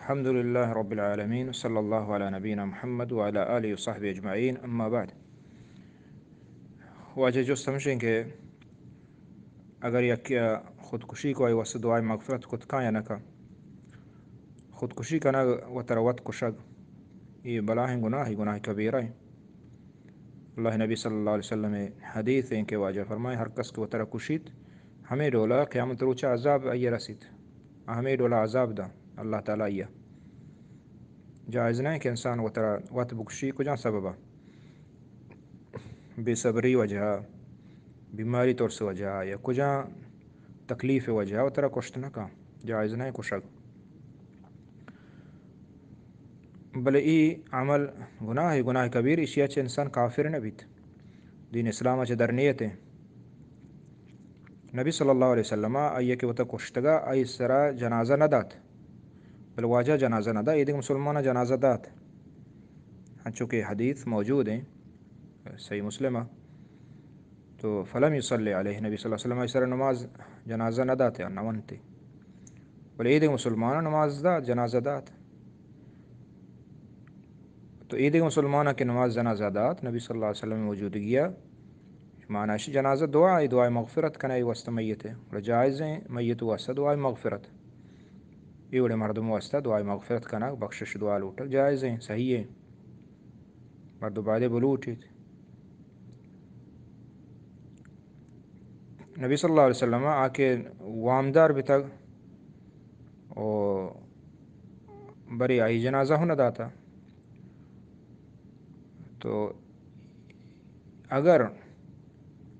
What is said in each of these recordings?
الحمد لله رب العالمين، صلى الله على نبينا محمد وعلى آله وصحبه أجمعين، أما بعد. واجہ جست ہمشیں کہ اگر یکے ءَ خودکشی کو، آئی واسطہ دعائے مغفرت کت کاں یا نہ کاں؟ خودکشی کنگ وترا وت کشگ، اے بلاہیں گناہے، گناہ کبیرہ ایں. اللہ نبی صلی اللہ علیہ وسلم ءِ حدیث ایں کہ واجہ فرمائے، ہر کس کہ وترا کشیت، ہمے ڈولا قیامت روچ عذاب آئی ءَ رسیت، ہمے ڈولا عذاب داں اللہ تعالی آئی ءَ. جائز نہ ایں کہ انسان وترا وت بکشی. کجام سبب ءَ؟ بے صبری وجہ ءَ، بیماری ترس وجہ ءَ، یا کجام تکلیف وجہ ءَ وترا کشت نہ کاں، جائز نہ ایں کشگ. بلے اے عمل گناہے، گناہ کبیر، ایشی ءَ چہ انسان کافر نہ بیت، دین اسلام ءَ چہ در نیت ایں. نبی صلی اللہ علیہ وسلم ءَ آئی ءَ کہ وتا کشتگ ءَ، آئی سرا جنازہ نہ دات، بلے واجہ جنازہ نہ دات، اے دگہ مسلماناں جنازہ دات، انچو کہ حدیث موجود ایں صحیح مسلم ءَ. تو فلم یصلی علیہ، نبی صلی اللہ علیہ وسلم ءَ آئی سرا نماز جنازہ نہ دات یا نہ ونت، بلے اے دگہ مسلماناں نماز دات، جنازہ دات. تو اے دگہ مسلماناں کہ نماز جنازہ دات نبی صلی اللہ علیہ وسلم ءِ موجودگی ءَ، معنی اش جنازہ دعا ایں، دعائے مغفرت کنگ اے واسطہ میت ءِ، گڑا جائز ایں میت واسطہ دعائے مغفرت. اے وڑیں مردم واسطہ دعائے مغفرت کنگ، بخشش دعا لوٹگ جائز ایں، صحیح ایں. مردم باید بلوٹیت. نبی صلی اللہ علیہ وسلم ءَ آ کہ وامدار بیتگ و برے آئی جنازہ ہوں نہ داتا. تو اگر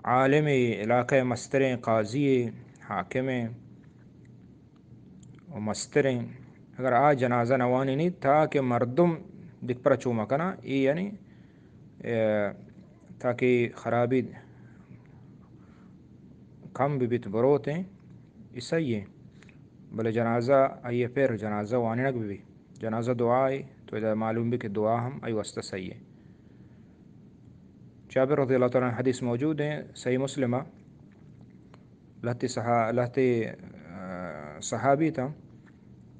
عالم علاقہ، مستریں قاضی، حاکم و مستریں، اگر آ جنازہ نہ وانینیت تاکہ مردم دگہ پرا چو مکناں، اے یعنی، اے، تاکہ خرابی کم بہ بیت، بروت ایں، اے صحیح ایں. بلے جنازہ آئی ءِ پر جنازہ وانینگ بہ بیت، جنازہ دعا ایں، تو ادا معلوم بی کہ دعا ہم آئی واسطہ صحیح ایں. جابر رضی اللہ تعالی عنہ حدیث موجود ایں صحیح مسلم ءَ، لہتے صحا-، لہتے، آ، صحابی اتاں،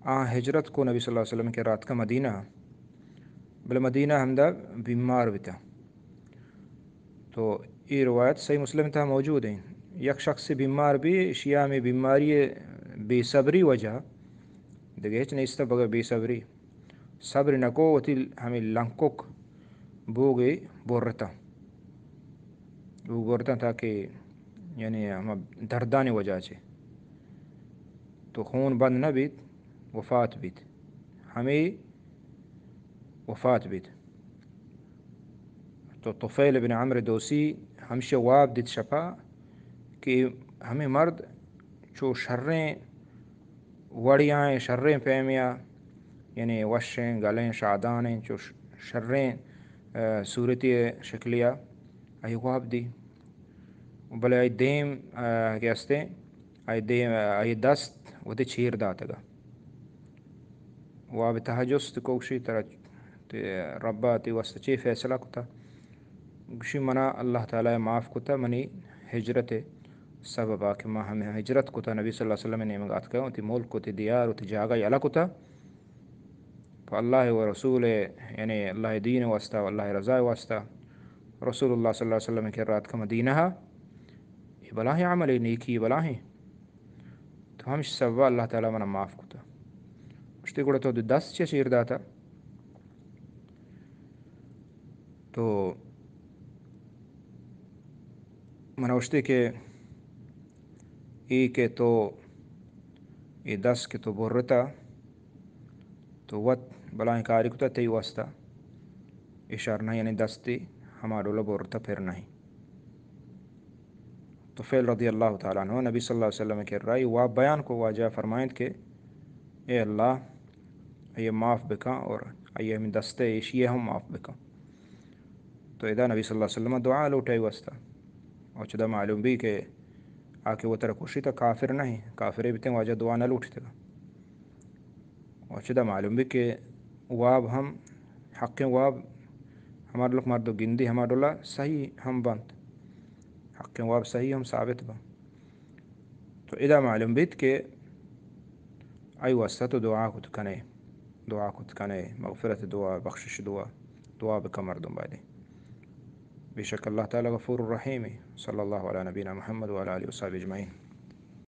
آ ہجرت کو نبی صلی اللہ علیہ وسلم ءِ کرا اتکاں مدینہ ءَ، بلے مدینہ ءَ ہمدا بیمار بیتاں. تو اے روایت صحیح مسلم ءِ تہا موجود ایں. یک شخصے بیمار بی، اشی ءَ ہمے بیماری ءِ بے صبری وجہ، دگہ ہچ نیست بغیر بے صبری، صبر نہ کو، وتی ہمے لنکک بوگ ءَ برتاں. بوگ برتاں تاکہ یعنی ہما دردانی وجہ چہ تو خون بند نہ بیت، وفات بیت. ہمے وفات بیت. تو طفیل بن عمرو دوسی ہمشی واب دیت شپا کہ ہمے مرد چو شریں وڑیائیں، شریں پیمیا، یعنی وشیں، گلیں، شادانیں، چو ش-، شریں، آ، صورتی شکلیا آئی واب دی. بلے آئی دیم، آ، کہ استیں، آئی دیم، آئی دست وتی چیر داتگا. واب تہا جست کو، گشی ترا تے ربا تی واسطہ چے فیصلہ کتا؟ گشی منا اللہ تعالی معاف کتا منی ہجرت سببا، کہ ما ہمیں ہجرت کتا، نبی صلی اللہ علیہ وسلم نیمگا اتکا، وتی ملک، وتی دیار، وتی جاگہ یلہ کتا. پہ اللہ و رسول، یعنی اللہ دین واسطہ و اللہ رضا واسطہ، رسول اللہ صلی اللہ علیہ وسلم کرا اتکا مدینہ. اے بلاہیں عمل، نیکی بلاہیں. تو ہمش سبب اللہ تعالی منا معاف کتا. گشتے گڑا تو دست چیا چیر داتا؟ تو منا گشتے کہ اے کہ تو اے دست کہ تو برتا، تو وت بلاہیں کاری کتا تئی واسطہ، اے شر نہ ایں، یعنی دستی ہما ڈولا برتا پر نہ ایں. طفیل رضی اللہ تعالی عنہ نبی صلی اللہ علیہ وسلم کرا اے واب بیان کو، واجہ فرمائنت کہ اے اللہ، آئی معاف بکن اور آئی ہمیں دستے ایشی ہم معاف بکن. تو ادا نبی صلی اللہ علیہ وسلم دعا لوٹے واسطہ. اور چدا معلوم بی کہ آ کہ وترا کشی تا کافر نہ ایں، کافرے بیتیں واجہ دعا نہ لوٹی تگا. اور چدا معلوم بی کہ واب ہم حقیں واب ہما ڈول مردو گندی ہما ڈولا صحیح ہم بنت، حقیں واب صحیح ہم ثابت بنت. تو ادا معلوم بیت کہ آئی واسطہ تو دعا کت کنے. دعا کت کنے، مغفرت دعا، بخشش دعا، دعا بکن مردم بایدیں۔ بے شک اللہ تعالی غفور الرحیم۔ صلی اللہ علی نبینا محمد وعلی آلہ وصحبہ اجمعین۔